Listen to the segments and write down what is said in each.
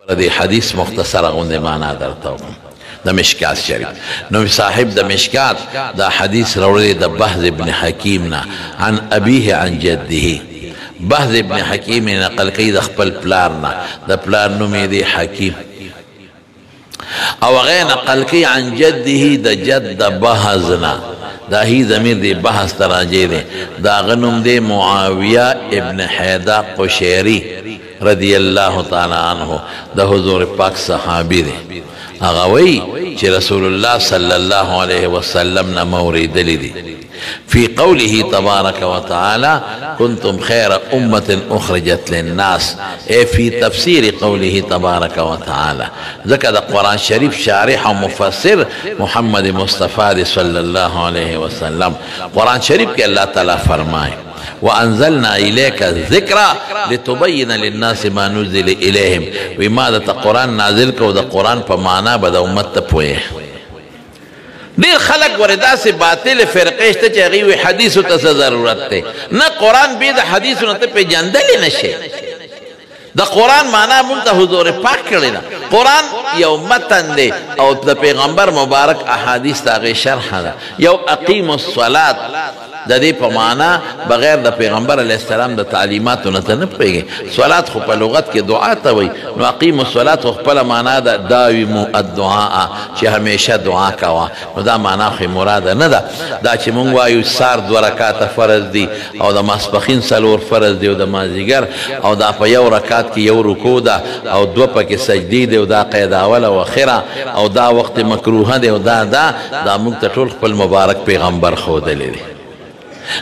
د حدیث مختصره غوندې معنا درته وکړم. د مشکات شریف نو صاحب د مشکات دا حدیث راوړی د بهز ابن حکیم نه عن ابیه عن جده. بهز ابن حکیم نقل کوي د خپل پلار نه، د پلار نوم یې دی حکیم، او هغه نقل کوي عن جده د جد د بهز نه. دا هی ضمیر دی بحث ته راجع دی. د هغه نوم دی معاویه ابن حیده قشیری رضی الله تعالی عنه، د حضور پاک صحابي دی. هغه وایي چې رسول الله صلی الله علیه وسلم نه مورېدلی دي في قوله تبارك وتعالى كنتم خير أمة أخرجت للناس، أي في تفسير قوله تبارك وتعالى. ذكر القرآن الشريف شارح ومفسر محمد مصطفى صلى الله عليه وسلم. قرآن شريف کے اللہ تعالی فرمائے وأنزلنا إليك الذكر لتبين للناس ما نزل إليهم. وما دا قرآن نازل کو دا قرآن پا معنی بدا امت پوئے. ډیر خلک ګورې داسې باطلې فرقې شته چې هغوی وایي حدیثو ته څه ضرورت دی. نه، قرآن بې د حدیثو نه ته پېژندلی نه شې. د قرآن معنا مونږ ته حضور پاک کړې ده. قرآن یو متن دی او د پیغمبر مبارک احادیث د هغې شرح ده. یو اقیم الصلاة د دې په معنا بغیر د پیغمبر علیه السلام د تعلیماتو نه ته نه پوهېږې. صلات خو په لغت کې دعا ته وایي، نو اقیم الصلاة خو خپله معنا ده داومو الدعاء، چې همیشه دعا کوه. نو دا معنا خو یې مراده نه ده. دا چې مونږ وایو سهار دوه رکعته فرض دي او د ماسپښین څلور فرض دي او د مازدیګر، او دا په یو رکعت کې یو رکوع ده او دوه پکې سجدې دي او دا قید اوله او اخره او دا وخت مکروهه دی او دا دا دا مونږ ته ټول خپل مبارک پیغمبر ښودلی دی.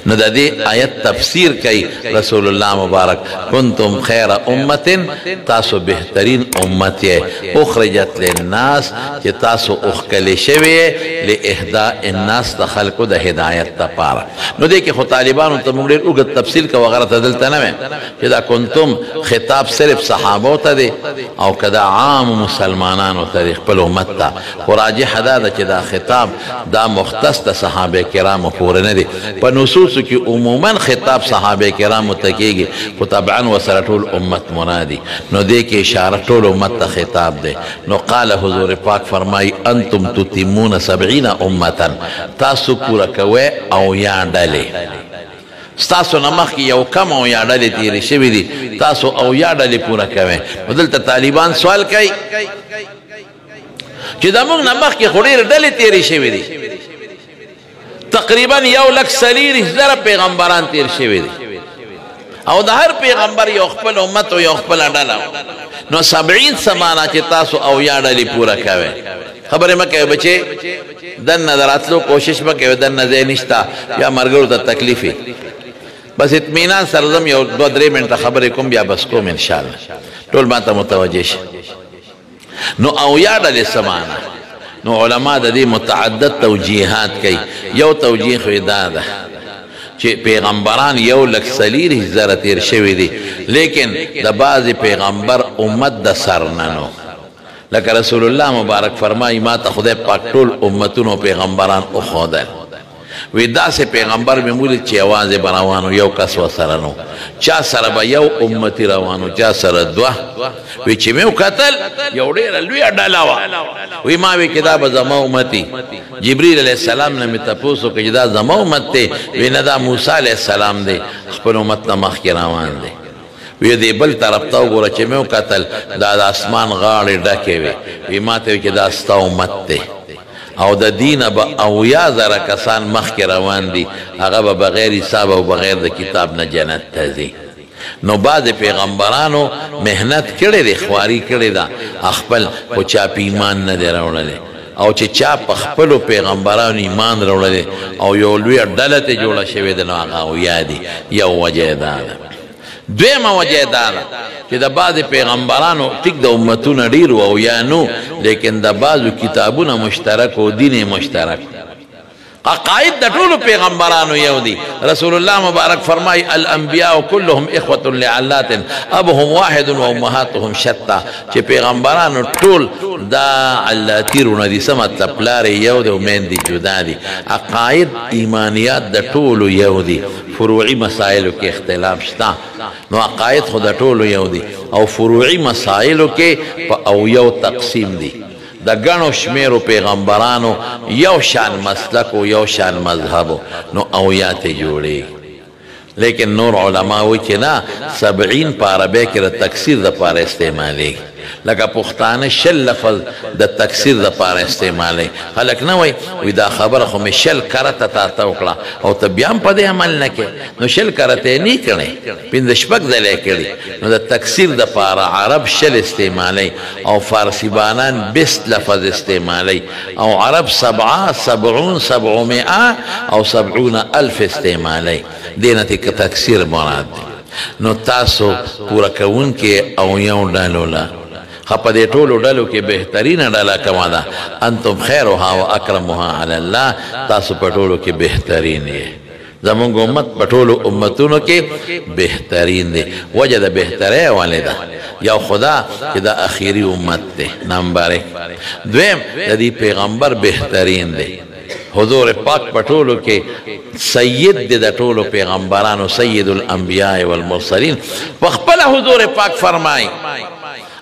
نو د دې آیت تفسیر کوي رسول الله مبارک کنتم خیر امه، تاسو بهترین امت یې، اخرجت للناس، چې تاسو اوښکلې شوې لاهداء الناس، د خلکو د هدایت لپاره. نو دې کې خو طالبانو ته موږ ډېر اوږد تفصیل کوو، هغه راته دلته نه وایم چې دا کنتم خطاب صرف صحابو ته دی او که دا عام مسلمانانو ته دی، خپل امت ته. خو راجحه دا ده چې دا خطاب دا مختص د صحابه کرامو پورې نه دی. په نصوصو کې عموما خطاب صحابه کرامو ته کېږي، خو طبعا ورسره ټول امت مرادي. نو دې کې اشاره ټول امت ته خطاب دی. نو قال حضور پاک فرمایي انتم تتمون 70 امتا، تاسو پوره کوئ او یا ډلې. ستاسو نه مخکې یو کم او یا ډلې تېرې شوې دي، تاسو او یا ډلې پوره کوئ. نو دلته طالبان سوال کوي چې د موږ نه مخکې خو ډېرې ډلې تېرې شوې دي، تقریبا 1,40,000 پیغمبران تیر شوي دي، او د هر پیغمبر یو خپل امت او یو خپله ډله. نو 70 څه معنا چې تاسو او یا ډلې پوره کوئ؟ خبرې مه کوئ بچې، دننه د راتلو کوشش مه کوئ، دننه ځای نشته، بیا ملګرو ته تکلیف وي. بس اطمینان سره ځم، یو دوه درې منټه خبرې کوم، بیا بس کوم انشاءالله. ټول ما ته متوجه شي. نو او یا ډلې څه معنا؟ نو علما د دې متعدد توجیهات کوي. یو توجیه خو دا ده چې پیغمبران 1,40,000 تیر شوي دي، لیکن د بعضې پیغمبر امت د سر نه نو. لکه رسول الله مبارک فرمایي ما ته خدای پاک ټول امتونو پیغمبران وښودل. وی داسې پیغمبر مې ولید چې یوازې به روان و، یو کس ورسره نو، چا سره به یو امتي روان و، چا سره دوه. وی چې مې وکتل یو ډېره لویه ډله وه. وی ما وی چې دا به زما امتي. جبریل علیه السلام نه مې تپوس وکړ چې دا زما امت دی؟ وی نه، دا موسی علیه السلام دی، خپل امت نه مخکې روان دی. وی دې بل طرف ته وګوره، چې مې وکتل دا د اسمان غاړې ډکې وې. وی ما ته وی چې دا ستا امت دی، او د دینه به 70,000 کسان مخکې روان دي، هغه به بغیر حساب او بغیر د کتاب نه جنت ته ځي. نو بعضې پیغمبرانو محنت کړی دی، خواري کړې ده خپل، خو چا په ایمان نه دی راوړلی. او چې چا په خپلو پیغمبرانو ایمان راوړلی او یو لویه ډله ترې جوړه شوې ده، نو هغه اویا دي. یو وجه یې دا ده. دویمه وجه یې دا ده چې د بعضې پیغمبرانو ټیک د امتونه ډېر وو او یا نو، لیکن د بعضو کتابونه مشترک او دین یې مشترک. عقاید د ټولو پیغمبرانو یو دي. رسول الله مبارک فرمای الانبیاء كلهم اخوة لعلات ابهم واحد وامهاتهم شتى، چې پیغمبرانو ټول دا علاتی رونه دي. څه مطلب؟ پلار یو دی او میندې جدا دي. عقاید ایمانیات د ټولو یو دي، فروعي مسایلو کې اختلاف شته. نو عقاید خو د ټولو یو دي او فروعي مسایلو کې په او یو تقسیم دي. د ګڼو شمیرو پیغمبرانو یو شان مسلک او یو شان مذهب، نو اویا ته جوړېږي. لیکن نور علما وایي چې نه، 70 په عربۍ کې د تکثیر دپاره استعمالېږي. لکه پښتانه 20 لفظ د تکثیر دپاره استعمالوي. خلک نه وایي وایي دا خبره خو مې 20 کرته تا ته وکړه او ته بیا هم په دې عمل نه کوې، نو 20 کرته یې نه کړې، 5-6 ځله یې کړي. نو د تکثیر دپاره عرب 20 استعمالوي او فارسي بانان 20 لفظ استعمالوي، او عرب 7، 70، 700 او 70,000 استعمالوي. دې نه تکثیر مراد دی. نو تاسو پوره کوونکې او یو ډلو له په دې ټولو ډلو کې بهترینه ډله کومه ده؟ انتم خیرها و اکرمها علی الله، تاسو په ټولو کې بهترین یې. زمونږ امت په ټولو امتونو کې بهترین دی. وجه د بهترۍ ولې ده؟ یو خدا چې دا اخیری امت دی، نمبر 1. دویم د دې پیغمبر بهترین دی. حضور پاک په ټولو کې سید دی د ټولو پیغمبرانو، سید الانبیاء والمرسلین. په خپله حضور پاک فرمایي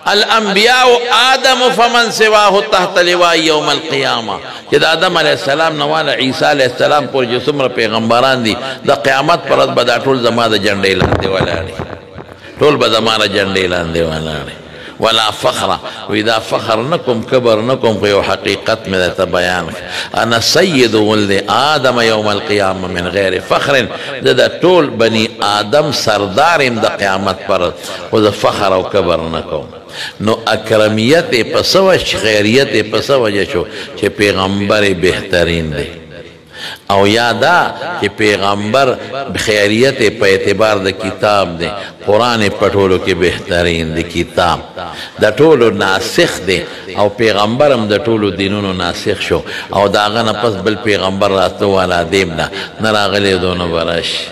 الانبیاء آدم فمن سواه تحت لواء یوم القیامه، چې د آدم علیه السلام نه واله عیسی علیه السلام پورې چې څومره پیغمبران دي د قیامت پر ورځ به دا ټول زما د جنډې لاندې ولاړ، ټول به زما د جنډې لاندې ولاړ. ولا فخر، وی دا فخر نکم کبر نکم، خو یو حقیقت مې درته بیان کړ. انا سید ولد آدم یوم القیامه من غیر فخر، زه د ټول بني آدم سردار یم د قیامت پر ورځ، خو زه فخر او کبر نه کوم. نو اکرمیت یې په څه وجه، خیریت یې په څه وجه شو؟ چې پیغمبر یې بهترین دی. او یا دا چې پیغمبر خیریت په اعتبار د کتاب دی، قرآن په ټولو کې بهترین دی، کتاب د ټولو ناسخ دی، او پیغمبر هم د ټولو دینونو ناسخ شو، او د هغه نه پس بل پیغمبر راتلو والا دیم نه نه راغلی دونه به راشي.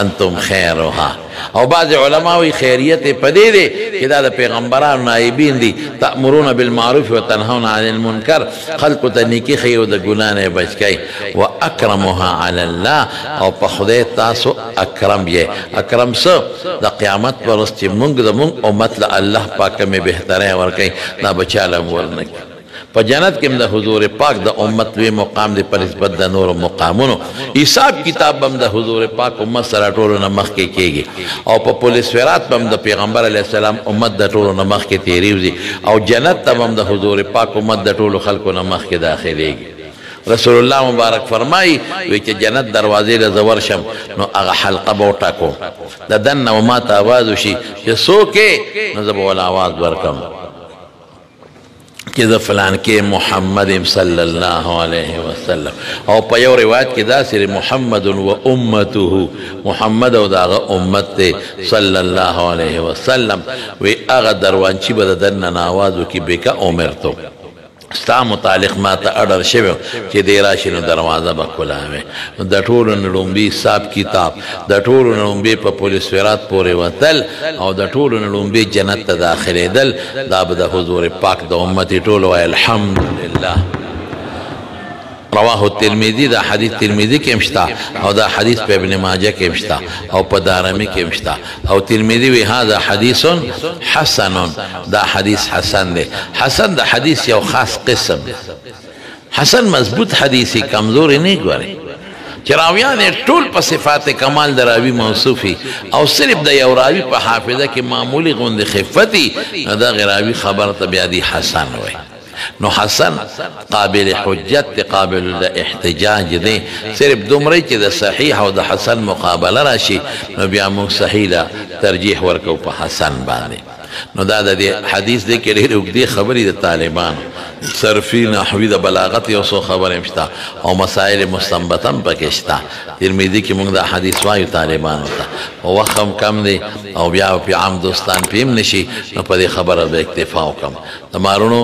انتم خیرها. او بعض علماء وی خیریت په دې دی چې دا د پیغمبرانو نایبین دي، تأمرون بالمعروف وتنهون عن المنکر، خلقو ته نیکي ښیي او د ګناه نه یې بچ کوي. واکرمها علی الله، او په خدای تاسو اکرم یې. اکرم څه؟ د قیامت پر ورځ چې مونږ د مونږ امت له الله پاک کومې بهترۍ ورکوي، دا به چا له هم ورنه کړي. په جنت کې هم د حضور پاک د امت لوی مقام دی په نسبت د نورو مقامونو. حساب کتاب به هم د حضور پاک امت سره ټولو نه مخکې کېږي، او په پولیس ورات به هم د پیغمبر علیه السلام امت د ټولو نه مخکې تېرېوځي، او جنت ته به هم د حضور پاک امت د ټولو خلکو نه مخکې داخلېږي. رسول الله مبارک فرمایي وی چې جنت دروازې له زه ورشم نو هغه حلقه به وټاکو، د دننه به ماته اواز وشي چې څوک یې، نو زه به ورله اواز ورکړم چې زه فلان کې محمد یم صلی الله علیه وسلم. او په یو روایت کې داسې دی محمد و امته، محمد او د هغه امت دی صلی الله علیه وسلم. وی هغه دروانچي به د دننه نه اواز وکړي بکه امرتو، ستا متعلق ما ته اډر شوی چې دی راشي نو دروازه به کولاوي. نو د ټولو نه ړومبی حساب کتاب، د ټولو نه ړومبی په پولیس ورات پورې وتل، او د ټولو نه ړومبی جنت ته داخلېدل، دا به د حضور پاک د امت ټولو وایي الحمدلله. رواه الترمذي. دا حدیث ترمذي کې هم شته، او دا حدیث په ابن ماجه کې هم شته، او په دارمي کې هم شته. او ترمذي وی هذا حدیث حسن، دا حدیث حسن دی. حسن د حدیث یو خاص قسم، حسن مضبوط حدیث، کمزوري نه ګوري چې راویان یې ټول په صفات کمال د راوي موصوفي، او صرف د یو راوي په حافظه کې معمولي غوندې خفتي، نو دغه راوي خبر ته بیا دی حسن وایي. نو حسن قابل حجت دی، قابل د احتجاج دی. صرف دومره چې د صحیح او د حسن مقابله راشي نو بیا موږ صحیح له ترجیح ورکو په حسن باندې. نو دا د دې حدیث دی کې ډېرې اوږدې خبرې د طالبانو صرفي نحوي د بلاغت یو څو خبرې هم شته، او مسایل مستنبطه هم پکې شته. ترمذي کې موږ دا حدیث وایو طالبانو ته، خو وخت هم کم دی او بیا پې عام دوستان پې هم نه شي، نو په دې خبره به اکتفا وکړم. د مارونو